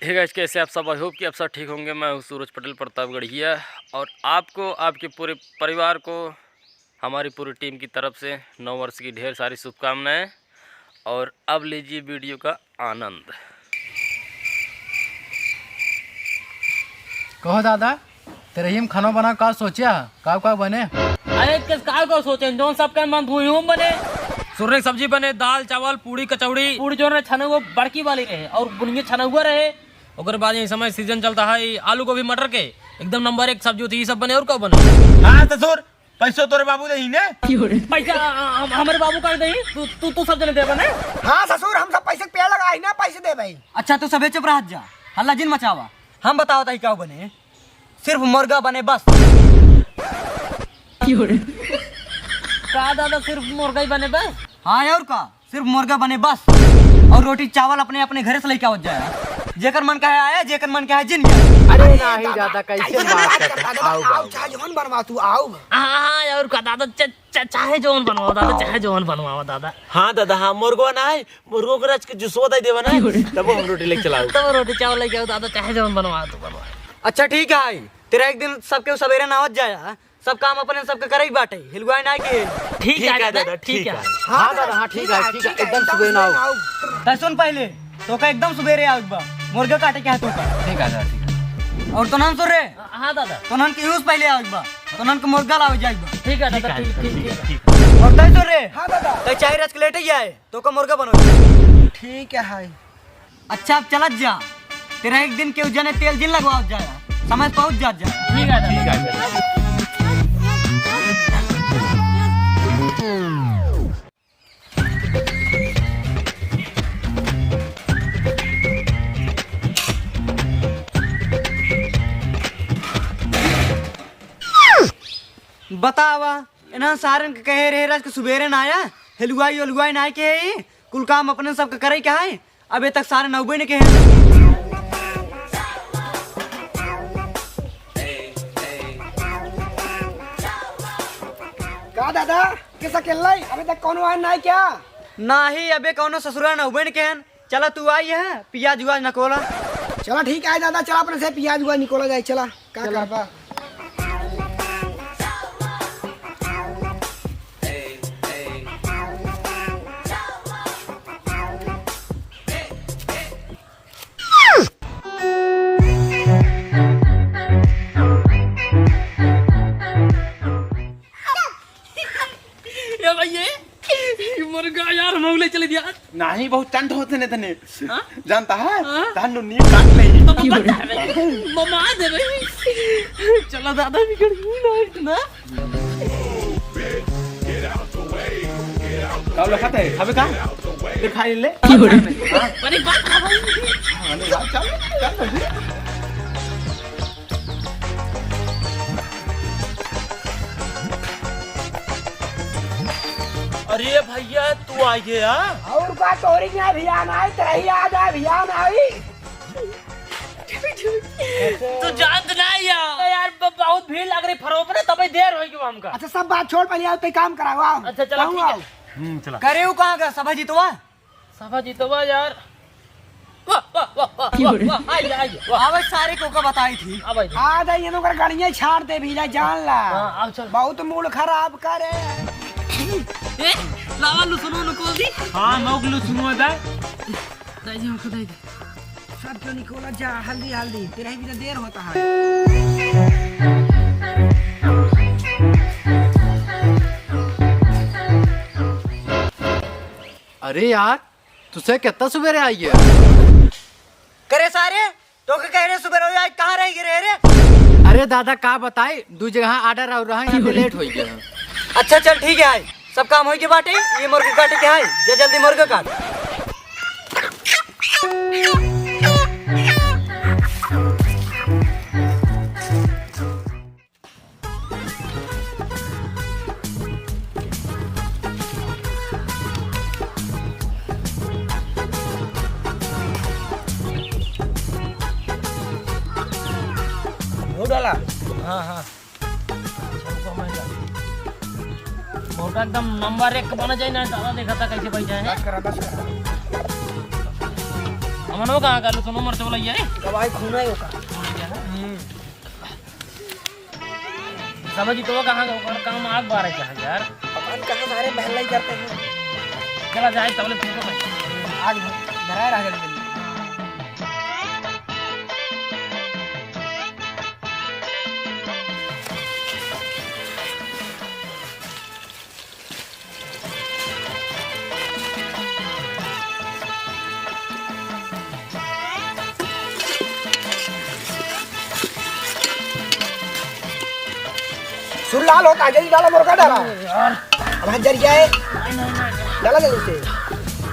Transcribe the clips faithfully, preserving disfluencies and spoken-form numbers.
हे गाइस, कैसे आप सब? आई होप कि आप सब ठीक होंगे। मैं हूँ सूरज पटेल प्रतापगढ़िया, और आपको, आपके पूरे परिवार को हमारी पूरी टीम की तरफ से नव वर्ष की ढेर सारी शुभकामनाएं। और अब लीजिए वीडियो का आनंद। कहो दादा, तेरे ही में खाना बना का सोचा? का का बने? अरे, किस का का सोचे? जौन सब के मन भूई हूँ बने। सुरने की सब्जी बने, दाल, चावल, पूड़ी, कचौड़ी। पूड़ी जौन रहे, छनौआ बड़की वाली रहे, और बुनिया छनौआ रहे। ओकर बाद ये समय सीजन चलता है, आलू, गोभी, मटर के एकदम नंबर एक सब्जी होती है, ये सब बने। और का बने? हाँ ससुर, पैसो तोरे बाबू देही ने। पैसा, आ, आ, हम, हमरे बाबू का देही, तू, तू, तू सब जने देबे ने। हाँ ससुर, हम सब पैसे के पेड़ लगाई ना, पैसे देबे। अच्छा, तू सबे चुप रहत जा, हल्ला जिन मचावा। हम बतावत हई का बने, सिर्फ मुर्गा बने बस। का दादा, सिर्फ मुर्गा ही बने बस? हाँ, और का, सिर्फ मुर्गा बने बस। और रोटी चावल अपने, अपने घरे से लेके आवत जाए। जेकर मन कहे आए, जेकर मन कहे जिन जाए। अरे नहीं दादा, कैसे कैसे बात बात करता? करता? आओ, आओ, आओ। चाहे जौन बनवा तू, आओ। हाँ, हाँ, और का दादा, च-, च-, चाहे जौन बनवाओ दादा, चाहे जौन बनवाओ दादा। हाँ दादा, हाँ, मुर्गो ना है, मुर्गो के रच के जूसवा दे देवा ना, तब हम रोटी लेके चलाओ। तब रोटी चावल लेके आओ दादा, चाहे जौन बनवाओ तू बनवाओ। अच्छा ठीक है, तेरा एक दिन सबके सवेरे नहावत जाया, सब काम अपने सबके करे ही बाटे, हिलुआई ना के। ठीक है दादा, ठीक है। हाँ दादा, हाँ, ठीक है, ठीक है, एकदम सुबह ना आओ। तै सुन पहले, तोका एकदम सुबेरे आवे के बा, मुर्गा काटे के है तोका। ठीक है दादा, ठीक है। और तोनहन सुन रे, हाँ दादा। तोनहन के यूं से पहले आवे के बा, तोनहन के मुर्गा लावे जाए के बा। ठीक है दादा, ठीक, ठीक, ठीक। और तै सुन रे, हाँ दादा। तै चाय रच के लेटे ही आए, तोका मुर्गा बनो। ठीक है। अच्छा, अब चलत जा, तेरा एक दिन के उज्जने तेल जिन लगवावत जाया, समय से पहुँच जात जा। ठीक है, ठीक है। बतावा, इन्हन सारन के कहे रहे रच के सुबेरे ना आया, हेलुआई ओलुआई ना के ही, कुल काम अपने सबके करे के है। अबे तक सारे नौबे ने के हैं। का दादा, कैसा खेल रही? अबे तक कौनो आया ना क्या? नाही, अबे कौनो ससुरा नौबे ने के हैं। चला तू आई है, पियाज उआज नकोला। चला ठीक है दादा, चला अपने से पियाज उआज निकोला जाए, चला। का चला। करबा? ए भाई, ये, ये मुर्गा यार, मौले चले दिया। नाही, बहुत चंट होते ने तने। हाँ? जानता है? हाँ? तहन नींद काट ले। तो बता दे भाई, ममा दे भाई। चलो दादा, बिगड़ गई ना इतना। का लखत है? अबे का? दिखाई ले। हाँ? अरे बात ना भाई। हाँ, नहीं, बात चल, चल, चल। अरे भैया, तू आ गया? और का, तोरी में अभियान आई, तेरा ही आज अभियान आई। तू जानत ना यार। यार, ब-, बहुत भीड़ लग रही फरो पर, तबे देर हो गई हमका। अच्छा, सब बात छोड़, पहले आओ, तै काम कराओ, आओ। अच्छा, चलो, आओ, ठीक है। आओ। हम्म, चला। करे उ कहाँ का सभा जीतवा? सभा जीतवा यार। वाह, वाह, वाह, वाह, वाह, वाह, आइए, आइए, वाह। आवे सारे को का बताई थी। आ भाई। आ जाइए, इन्हों कर गड़िया छाड़ दे भी, जान ला। हाँ, आओ, चल। बहुत मूड खराब करे। ए, लावा लुसुनो नुकोल दी। हाँ, मौक लुसुनो दा। दाई जी, हमको दे दे। सब क्यों निकोला जा, हल्दी, हल्दी। तेरा ही भी तो देर होता है। अरे यार, तुसे कितना सुबेरे आई है? करे सारे, तो के कह रहे सुबेरे हो, आज कहाँ रह गए रे? अरे दादा, का बताई, दू जगह आर्डर और रहा, यहाँ पे लेट हो गया। अच्छा चल ठीक है, आई सब काम हो गए बाटे, ये मुर्गा काटे के आई, जे जल्दी मुर्गा काट। हो डाला। हाँ, हाँ। मोटा एकदम नंबर एक बना जाए ना, दादा देखा था कैसे बैठा है। बस करा, बस करा। हमनो कहाँ कर लो, सुनो मरते बोला ये। गवाही खून है ओका। हम्म। समझ तो कहाँ का ओकर काम आग बारे का है यार। पता नहीं कहाँ सारे बहलाई करते हैं। चला जाए तबले तुमको भाई। आग धराए रहा जल्दी जल्दी। सुन लाल होता, जल्दी डाला मुर्गा डाला। यार। अब हाथ जर जाए। डाला जल्दी से।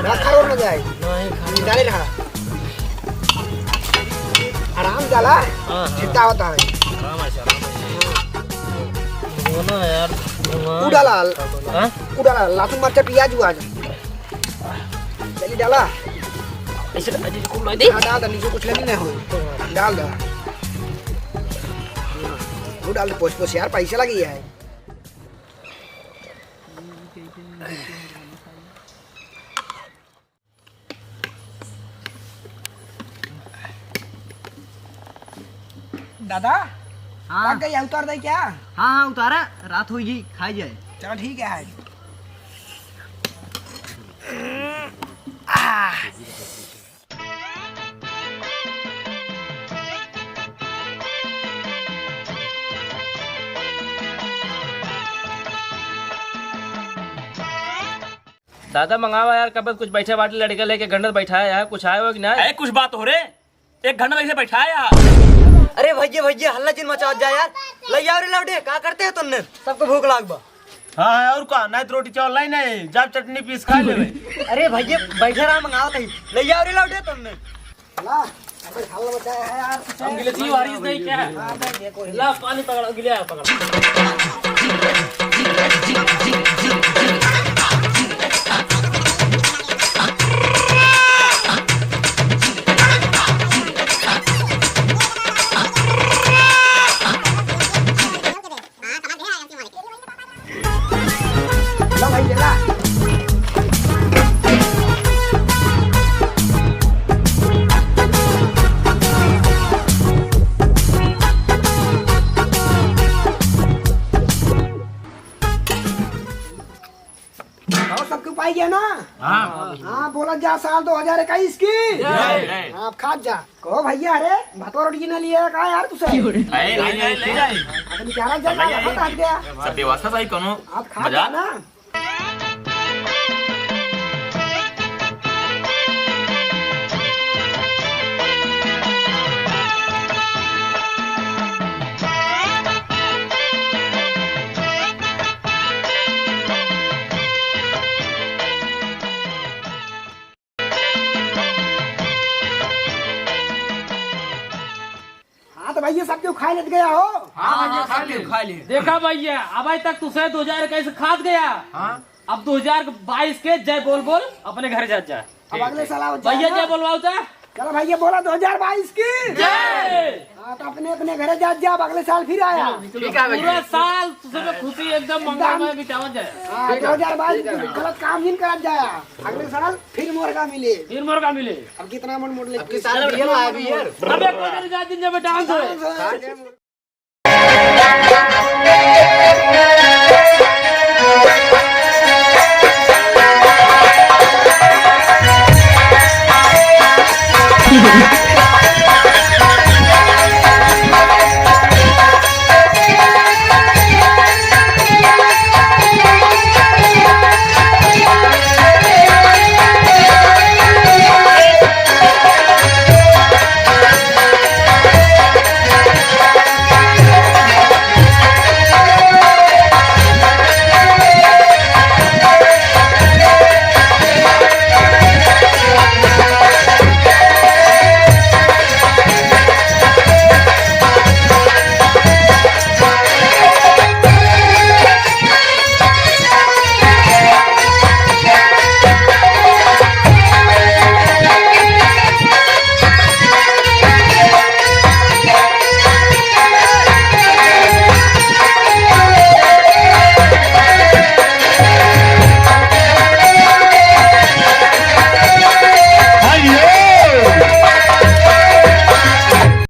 ना खरोड़ ना जाए। नहीं, खरोड़। डाले रहा। आराम डाला। हाँ, हाँ। छिट्टा होता है। आराम है, आराम है। बोला यार, भगवान। उड़ा लाल। हाँ? उड़ा लाल, लहसुन, मरचा, प्याज हुआ। जल्दी डाला। ऐसे ना, ऐसे कुल लगा दे। हाँ, डाल दे, नीचे कुछ लगी ना हो। डाल दे। वो डाल दे, पोस, पोस यार, पैसा लगी है। दादा, हाँ। पक गई है, उतार दे क्या? हाँ, हाँ, उतारा, रात होई गई, खाई जाए। चलो, ठीक है, है। आह। दादा मंगावा यार, कब कुछ बैठे बाटे लड़के लेके घंटा बैठा है यार, कुछ आए हो कि नहीं? अरे कुछ बात हो रे, एक घंटा ऐसे बैठा है यार। अरे भैया, भैया, हल्ला जिन मचावत जा यार, ले आओ रे लौटे, का करते हो तुमने? सबको भूख लाग बा। हाँ, हाँ, और का, नहीं तो रोटी चावल लाई नहीं, जाब चटनी पीस खा लेवे। अरे भैया, बैठे रहा, मंगावत ही, ले आओ रे लौटे तुमने। ला, अबे हल बचाया है यार। हम गिले जी वारिस नहीं क्या? हाँ, नहीं, ये कोई ला, पानी पकड़, गिले आ, पकड़। ला भाई, ले ला। और सबके पाई गया ना? हाँ। हाँ, बोला जा साल दो हजार इक्कीस की। जय। हाँ, अब खात जा। कहो भैया, अरे, भतवा रोटी ना लिया का यार तुसे? अरे, ले जाए, ले जाए। अब निकाला जा, भैया, ये हाथ आ गया। सब व्यवस्था सही, कोनो आप खा मजा? ना। हाँ, तो भैया, सब केहू खाए लेत गया हो। हाँ, भैया, हाँ, सब सब केहू केहू खा लिए। देखा भैया, अब आज तक तुसे दो हजार इक्कीस खात गया। हाँ। अब दो हजार बाईस के जय बोल बोल अपने घर जात जा। अब अगले साल आओ, भैया, जाना। जय बोलवाओ जा। चलो भैया, बोला दो हजार बाईस की। जय। हाँ, तो अपने अपने घरे जात जा, अब अगले साल फिर आया। ठीक है भैया। पूरा साल तुसे में खुशी एकदम एकदम। मंगलमय बितावा जाए। हाँ, ठीक है। दो हजार बाईस ठीक है। गलत काम नहीं करा जाया। अगले साल फिर मुर्गा मिले। फिर मुर्गा मिले। अब कितना मन मोड़ ले। अब की साल बियर लाया बियर। अबे कोई नहीं जात दिन जब डांस होए। डांस होए।